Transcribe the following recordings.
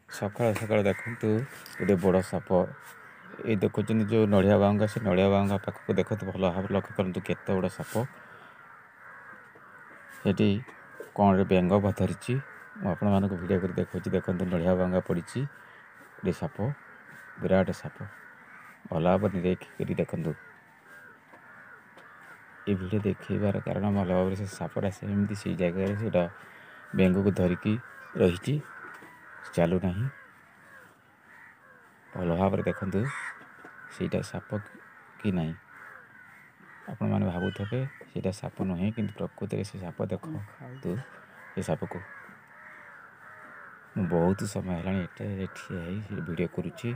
ସକାଳୁ ସକାଳୁ ଦେଖନ୍ତୁ ଗୋଟେ ବଡ଼ ସାପ। ଏଇ ଦେଖୁଛନ୍ତି ଯେଉଁ ନଡ଼ିଆ ବାଉଙ୍ଗା, ସେ ନଡ଼ିଆ ବାଉଙ୍ଗା ପାଖକୁ ଦେଖନ୍ତୁ, ଭଲ ଭାବରେ ଲକ୍ଷ୍ୟ କରନ୍ତୁ କେତେ ବଡ଼ ସାପ। ସେଠି କ'ଣ ବେଙ୍ଗ ଧରିଛି, ମୁଁ ଆପଣମାନଙ୍କୁ ଭିଡ଼ିଓ କରି ଦେଖାଉଛି। ଦେଖନ୍ତୁ ନଡ଼ିଆ ବାଉଙ୍ଗା ପଡ଼ିଛି, ଗୋଟେ ସାପ, ବିରାଟ ସାପ। ଭଲ ଭାବରେ ନିରୀକ୍ଷି କରି ଦେଖନ୍ତୁ। ଏ ଭିଡ଼ିଓ ଦେଖେଇବାର କାରଣ, ଭଲ ଭାବରେ ସେ ସାପଟା ସେମିତି ସେଇ ଜାଗାରେ ସେଇଟା ବେଙ୍ଗକୁ ଧରିକି ରହିଛି, ଚାଲୁନାହିଁ। ଭଲ ଭାବରେ ଦେଖନ୍ତୁ ସେଇଟା ସାପ କି ନାହିଁ। ଆପଣମାନେ ଭାବୁଥିବେ ସେଇଟା ସାପ ନୁହେଁ, କିନ୍ତୁ ପ୍ରକୃତରେ ସେ ସାପ। ଦେଖନ୍ତୁ ସେ ସାପକୁ। ମୁଁ ବହୁତ ସମୟ ହେଲାଣି ଏଠାରେ ଠିଆ ହେଇ ସେ ଭିଡ଼ିଓ କରୁଛି,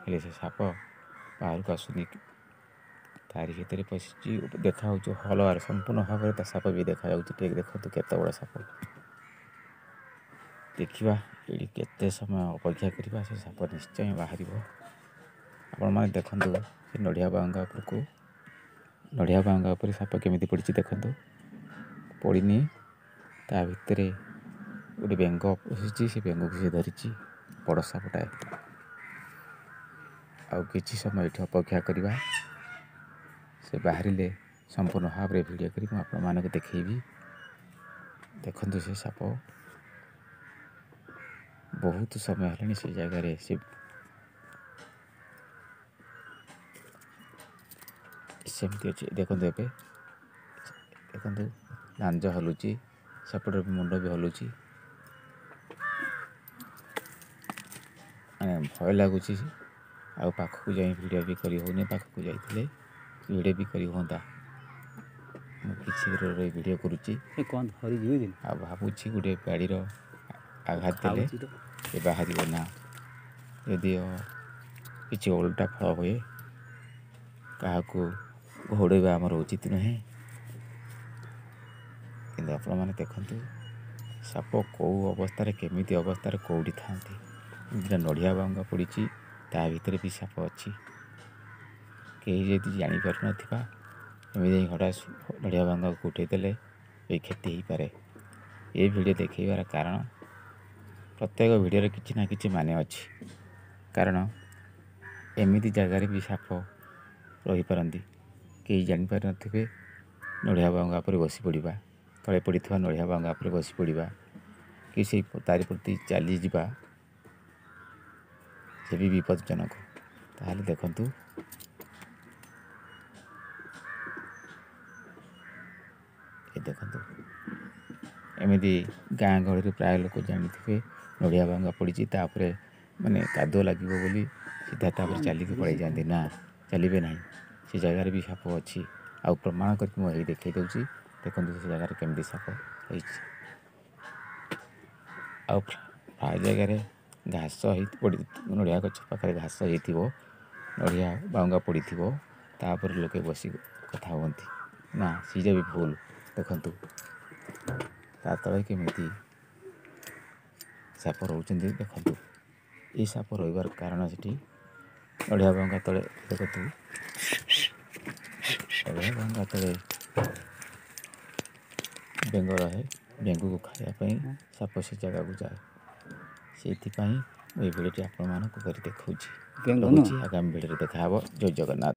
ହେଲେ ସେ ସାପ ବାହାରକୁ ଆସୁନି। ତାରି ଭିତରେ ପଶିଛି, ଦେଖାହେଉଛି ହଲବାର ସମ୍ପୂର୍ଣ୍ଣ ଭାବରେ ତା ସାପ ବି ଦେଖାଯାଉଛି। ଟିକେ ଦେଖନ୍ତୁ କେତେ ବଡ଼ ସାପ। ଦେଖିବା ଏଇଠି କେତେ ସମୟ ଅପେକ୍ଷା କରିବା, ସେ ସାପ ନିଶ୍ଚୟ ବାହାରିବ। ଆପଣମାନେ ଦେଖନ୍ତୁ ସେ ନଡ଼ିଆ ବାଉଙ୍ଗା ଉପରକୁ, ନଡ଼ିଆ ବାଉଙ୍ଗା ଉପରେ ସାପ କେମିତି ପଡ଼ିଛି ଦେଖନ୍ତୁ। ପଡ଼ିନି, ତା ଭିତରେ ଗୋଟେ ବେଙ୍ଗ ପଶିଛି, ସେ ବେଙ୍ଗକୁ ସେ ଧରିଛି, ବଡ଼ ସାପଟାଏ। ଆଉ କିଛି ସମୟ ଏଠି ଅପେକ୍ଷା କରିବା, ସେ ବାହାରିଲେ ସମ୍ପୂର୍ଣ୍ଣ ଭାବରେ ଭିଡ଼ିଓ କରି ମୁଁ ଆପଣମାନଙ୍କୁ ଦେଖେଇବି। ଦେଖନ୍ତୁ ସେ ସାପ ବହୁତ ସମୟ ହେଲାଣି ସେ ଜାଗାରେ ସେ ସେମିତି ଅଛି। ଦେଖନ୍ତୁ ଏବେ, ଦେଖନ୍ତୁ ଲାଞ୍ଜ ହଲୁଛି, ସେପଟରେ ମୁଣ୍ଡ ବି ହଲୁଛି। ମାନେ ଭୟ ଲାଗୁଛି, ଆଉ ପାଖକୁ ଯାଇ ଭିଡ଼ିଓ ବି କରି ହେଉନି। ପାଖକୁ ଯାଇଥିଲେ ଭିଡ଼ିଓ ବି କରି ହୁଅନ୍ତା। ମୁଁ କିଛି ଦୂରରେ ଭିଡ଼ିଓ କରୁଛି ଆଉ ଭାବୁଛି ଗୋଟେ ଗାଡ଼ିର ଆଘାତ ଦେଲେ ସେ ବାହାରିବ ନା। ଯଦିଓ କିଛି ଓଲଟା ଫଳ ହୁଏ, କାହାକୁ ଘଉଡ଼େଇବା ଆମର ଉଚିତ ନୁହେଁ। କିନ୍ତୁ ଆପଣମାନେ ଦେଖନ୍ତୁ ସାପ କେଉଁ ଅବସ୍ଥାରେ, କେମିତି ଅବସ୍ଥାରେ, କେଉଁଠି ଥାଆନ୍ତି। ଏମିତିଟା ନଡ଼ିଆ ବାଉଙ୍ଗା ପଡ଼ିଛି, ତା ଭିତରେ ବି ସାପ ଅଛି। କେହି ଯଦି ଜାଣିପାରୁନଥିବା, ଏମିତି ହଠାତ୍ ନଡ଼ିଆ ବାଉଙ୍ଗାକୁ ଉଠେଇ ଦେଲେ ବି କ୍ଷତି ହେଇପାରେ। ଏ ଭିଡ଼ିଓ ଦେଖେଇବାର କାରଣ, ପ୍ରତ୍ୟେକ ଭିଡ଼ିଓରେ କିଛି ନା କିଛି ମାନେ ଅଛି, କାରଣ ଏମିତି ଜାଗାରେ ବି ସାପ ରହିପାରନ୍ତି, କେହି ଜାଣିପାରୁନଥିବେ। ନଡ଼ିଆ ବାଉଙ୍ଗା ଉପରେ ବସି ପଡ଼ିବା, ତଳେ ପଡ଼ିଥିବା ନଡ଼ିଆ ବାଉଙ୍ଗା ଉପରେ ବସି ପଡ଼ିବା କି ସେଇ ତାରି ପ୍ରତି ଚାଲିଯିବା, ସେ ବି ବିପଦଜନକ। ତାହେଲେ ଦେଖନ୍ତୁ, ଏ ଦେଖନ୍ତୁ, ଏମିତି ଗାଁ ଗହଳିରେ ପ୍ରାୟ ଲୋକ ଜାଣିଥିବେ ନଡ଼ିଆ ବାଉଙ୍ଗା ପଡ଼ିଛି, ତାପରେ ମାନେ କାଦୁଅ ଲାଗିବ ବୋଲି ସିଧା ତାପରେ ଚାଲିକି ପଳେଇ ଯାଆନ୍ତି। ନା, ଚାଲିବେ ନାହିଁ, ସେ ଜାଗାରେ ବି ସାପ ଅଛି। ଆଉ ପ୍ରମାଣ କରିକି ମୁଁ ଏଇ ଦେଖାଇ ଦେଉଛି। ଦେଖନ୍ତୁ ସେ ଜାଗାରେ କେମିତି ସାପ ରହିଛି। ଆଉ ପ୍ରାୟ ଜାଗାରେ ଘାସ ହେଇ ପଡ଼ି, ନଡ଼ିଆ ଗଛ ପାଖରେ ଘାସ ହେଇଥିବ, ନଡ଼ିଆ ବାଉଙ୍ଗା ପଡ଼ିଥିବ, ତାପରେ ଲୋକେ ବସି କଥା ହୁଅନ୍ତି। ନା, ସେଇଟା ବି ଭୁଲ। ଦେଖନ୍ତୁ ତା ତଳେ କେମିତି ସାପ ରହୁଛନ୍ତି। ଦେଖନ୍ତୁ ଏଇ ସାପ ରହିବାର କାରଣ ସେଠି ନଡ଼ିଆ ବାଉଙ୍ଗା ତଳେ। ଦେଖନ୍ତୁ ନଡ଼ିଆ ବାଉଙ୍ଗା ତଳେ ବେଙ୍ଗ ରହେ, ବେଙ୍ଗକୁ ଖାଇବା ପାଇଁ ସାପ ସେ ଜାଗାକୁ ଯାଏ। ସେଇଥିପାଇଁ ମୁଁ ଏ ଭିଡ଼ିଓଟି ଆପଣମାନଙ୍କୁ କରି ଦେଖାଉଛି। ରହୁଛି, ଆଗାମୀ ଭିଡ଼ିଓରେ ଦେଖାହେବ। ଜୟ ଜଗନ୍ନାଥ।